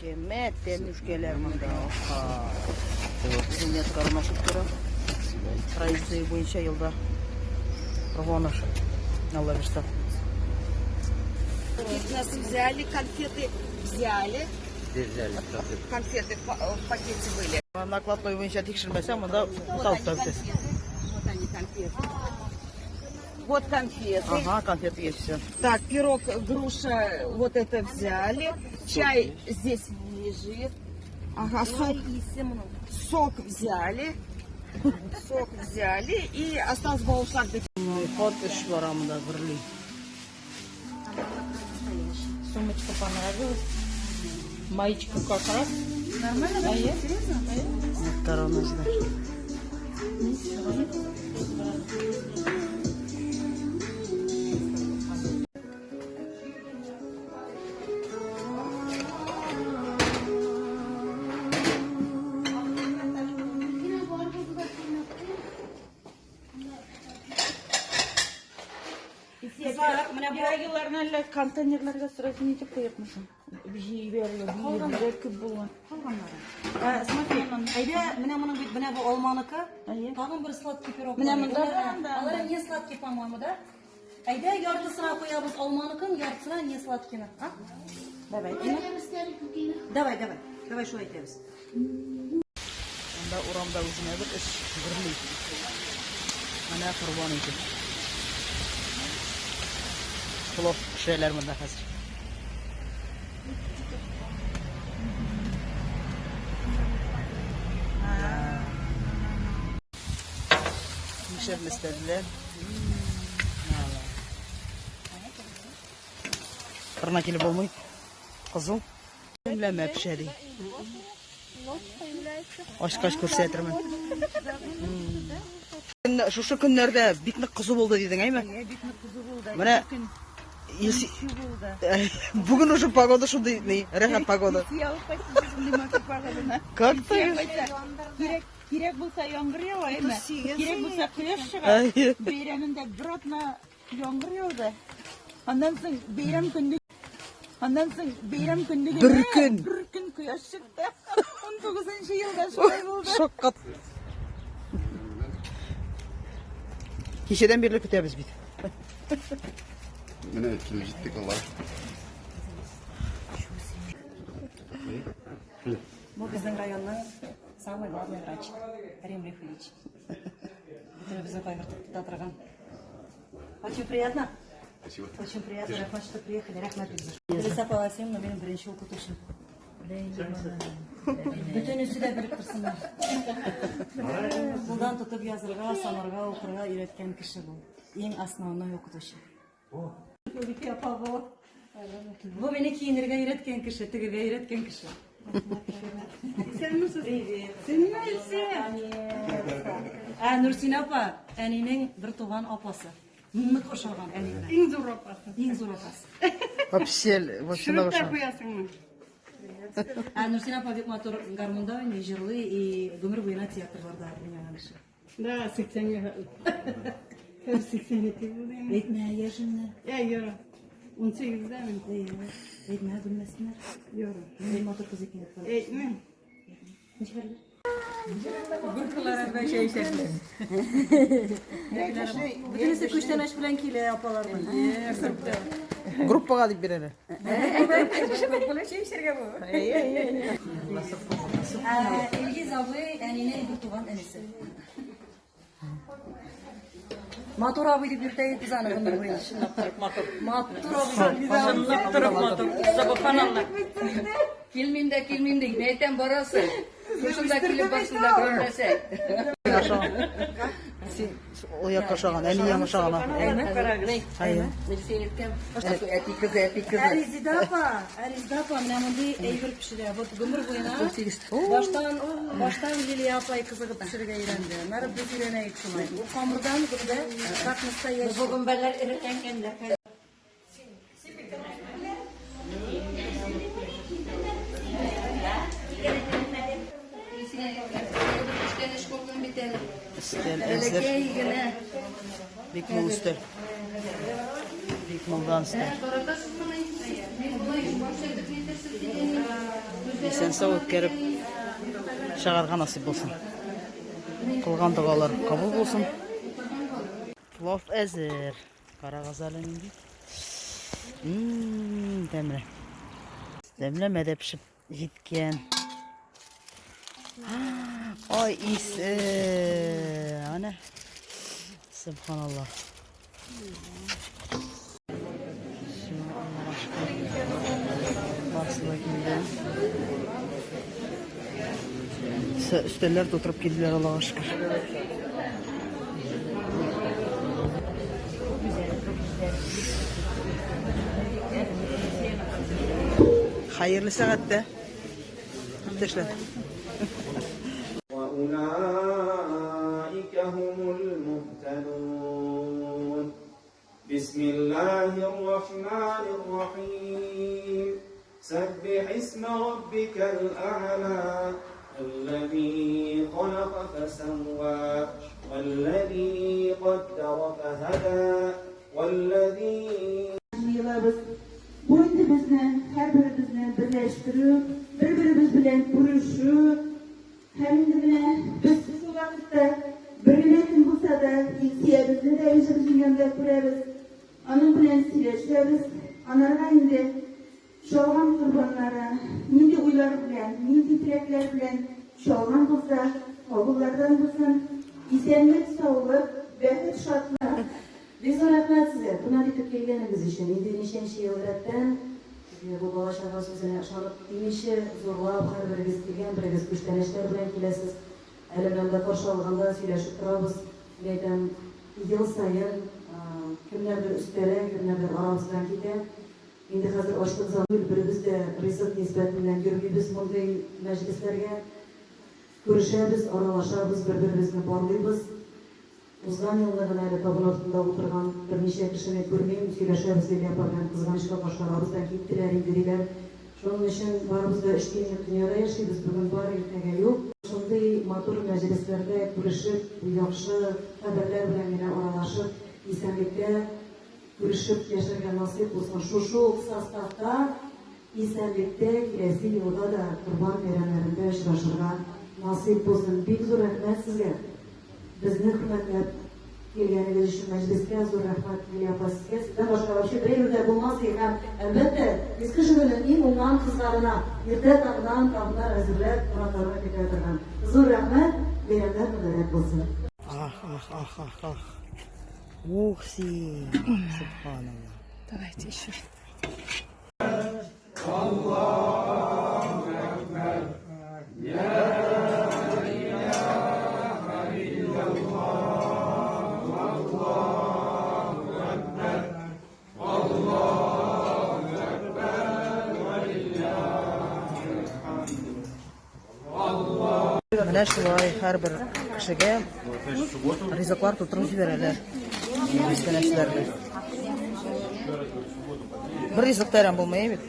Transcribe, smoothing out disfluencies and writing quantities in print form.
Кемә тәмнүшкәләр монда. Безнең яткарын ачып тора. Традиция буенча елда корбан ашы. Алла бирса. Нас взяли, конфеты взяли. Где взяли конфеты? Конфеты в пакете были. Накладной буенча тикшермәсәң, монда буталып та бетәсең. Вот они, конфеты. Вот конфеты. Ага, конфеты есть все. Так, пирог, груша, вот это взяли. Чай здесь лежит. Ага, сок, сок взяли. Сок взяли. И осталось баурсак. Ход эш бара монда гөрли. Сумочка понравилась. Маечка как раз. Нормально, да? Серьезно? Короназда. Менә бу елларны әллә контейнерларга сразу не дип куяпмысың? Җибәрергә, бигрәк күп булган. Калганнары. Смотри, әйдә, менә моның бит, менә бу алманыкы. Әйе. Тагын бер сладкий пирог. Менә бар. монда бар анда. Алары не сладкий, по-моему, да? Әйдә, яртысына куябыз алманыкын, яртысына не сладкийны. А? Давай. Давай, давай. Давай шулай итәбез. Монда урамда үзенә бер эш гөрли. Менә корбан ите. Плов пешерәләр монда хәзер. Нишләп эшләделәр? Кырына килеп булмый. Кызыл. Тәмләмә пешә ди. Ачкач күрсәтермен. Шушы көннәрдә бик нык кызу булды дидең, әйме? Бик нык кызу булды. Менә бүген уже погода шундый, ни, рәхәт погода. Как ты? Кирәк, кирәк булса яңгыр ява, әйме? Кирәк булса кояш чыга. Әйе. Бәйрәмендә бер атна яңгыр яуды. Аннан соң бәйрәм көнне Аннан соң бәйрәм көнне генә Бер көн. бер көн кояш чыкты. 19 елда шулай булды. Шаккат. Кичәдән бирле көтәбез бит. Менә килеп җиттек алар. Бу безнең районның самый главный врач Рим Рифович. Бөтенебезне кайгыртып тота торган. Очень приятно. Спасибо. Очень приятно, рәхмәт, что приехали. Рәхмәт бик зур. Лилия апа Васильевна минем беренче укытучым. Бөтенесе дә белеп торсыннар. Кулдан тотып язырга, санарга, укырга өйрәткән кеше бу. Иң основной укытучы. Апа бу. Бу мине киенергә өйрәткән кеше, тегергә өйрәткән кеше. Исәнмесез? Привет. Син Ә Нурсинә апа әнинең бер туган апасы. Нык ошаган әнигә. Иң зур апасы. Иң зур апасы. Вообще, вообще Шөреп тә куясыңмы? Ә Нурсинә апа бик матур гармунда уйный, җырлый и гомер буена театрларда уйнаган кеше. Да, 80 Хәзер 82 булды инде. Әйтмә, яшеңне. Я, яра. 18-дә мин. Әйе. Әйтмә, белмәсеннәр. Яра. Нинди матур кыз икән. Әйтмим. Ничек әле? Бөтенесе күчтәнәч белән килә апаларның. Группага дип бирәләр. Ә, Илгиз абый әнинең бер туган энесе. Матур абый дип йөртә идек без аны гомер буена. Чынлап торып матур. Матур абый. Чынлап торып матур. Субханалла. Килмим дә килмим ди. Мин әйтәм барасың. Шушында килеп барсын да күрмәсәк. Син ул якка ошаган, әни ягы ошаган. Әйе. Нилсен әйткән. Әти кызы, әти кызы. Ә Резеда апа, ә Резеда апа менә мондый әйбер пешерә. Вот гомер буена баштан баштан Лилия апай кызыгып пешерергә өйрәнде. Аннары без өйрәнәек шулай. Бу камырдан гөмбә, как настоящий. Бу гөмбәләр эретләнгәннәр. Өстәл әзер. Бик мул өстәл. Бик мулдан өстәл. Исән-сау үткәреп чыгарга насыйп булсын. Кылган догалар кабул булсын. Плов әзер. Карагыз әле нинди. Ммм, тәмле. Тәмләмә дә пешеп җиткән. Ай, исе. Ана. Субханаллах. Все, Аллага шөкер. Барысы да килде. Өстәлләр тутырып килделәр, Аллага шөкер. Хәерле сәгатьтә. Иптәшләр. وأولئك هم المهتدون بسم الله الرحمن الرحيم سبح اسم ربك الأعلى الذي خلق فسوى والذي قدر فهدى والذي Җыелабыз. Бу инде безне, һәрберебезне берләштерү, бер-беребез белән күрешү һәм инде менә без шул вакытта бер генә көн булса да Илсөябезне дә үзебезнең янда күрәбез, аның белән сөйләшәбез, анарга инде чалган корбаннары нинди уйлар белән, нинди теләкләр белән чалган булса, кабуллардан булсын. Исәнлек, саулык, бәхет, шатлык. Бик зур рәхмәт сезгә, кунак итеп килгәнегез өчен. Инде ничәнче ел рәттән бу бала-чага сүзенә ышанып килмичә, зурлап, һәрберегез килгән, берегез күчтәнәчләр белән киләсез. Әле менә монда каршы алганда сөйләшеп торабыз. Мин әйтәм, ел саен кемнәрдер өстәлә, кемнәрдер арабыздан китә. Инде хәзер ачлык заманы, беребез дә ризык нисбәтеннән йөрмибез мондый мәҗлесләргә. Күрешәбез, аралашабыз, бер-беребезне барлыйбыз. Узган елны гына әле табын артында утырган берничә кешене күрмим, сөйләшәбез Лилия апа белән, кызганычка каршы арабыздан киттеләр инде, диләр. Шуның өчен барыбыз да өч тиенлек дөньяда яшибез, бүген бар, иртәгә юк. Шундый матур мәҗлесләрдә күрешеп, яхшы хәбәрләр белән генә аралашып, исәнлектә күрешеп яшәргә насыйп булсын. Шушы ук составта исәнлектә киләсе елда да Корбан бәйрәмнәрендә очрашырга насыйп булсын. Бик зур рәхмәт сезгә! Безне хөрмәтләп килгәнегез өчен мәҗлескә зур рәхмәт, Лилия апа, сезгә. Сездән башка вообще бер әйбер дә булмас иде һәм, әлбәттә, Иске Шөгернең иң уңган кызларына, иртә таңнан табыннар әзерләп, кунакларны көтә торган. Зур рәхмәт, бәйрәмнәр мөбарәк булсын. Ах, ах, ах, ах, ах. Ух син, субханалла. Давайте еще. Менә шулай һәрбер кешегә ризыклар тутырып җибәрәләр. Күчтәнәчләрне. Бер ризык та әрәм булмый бит.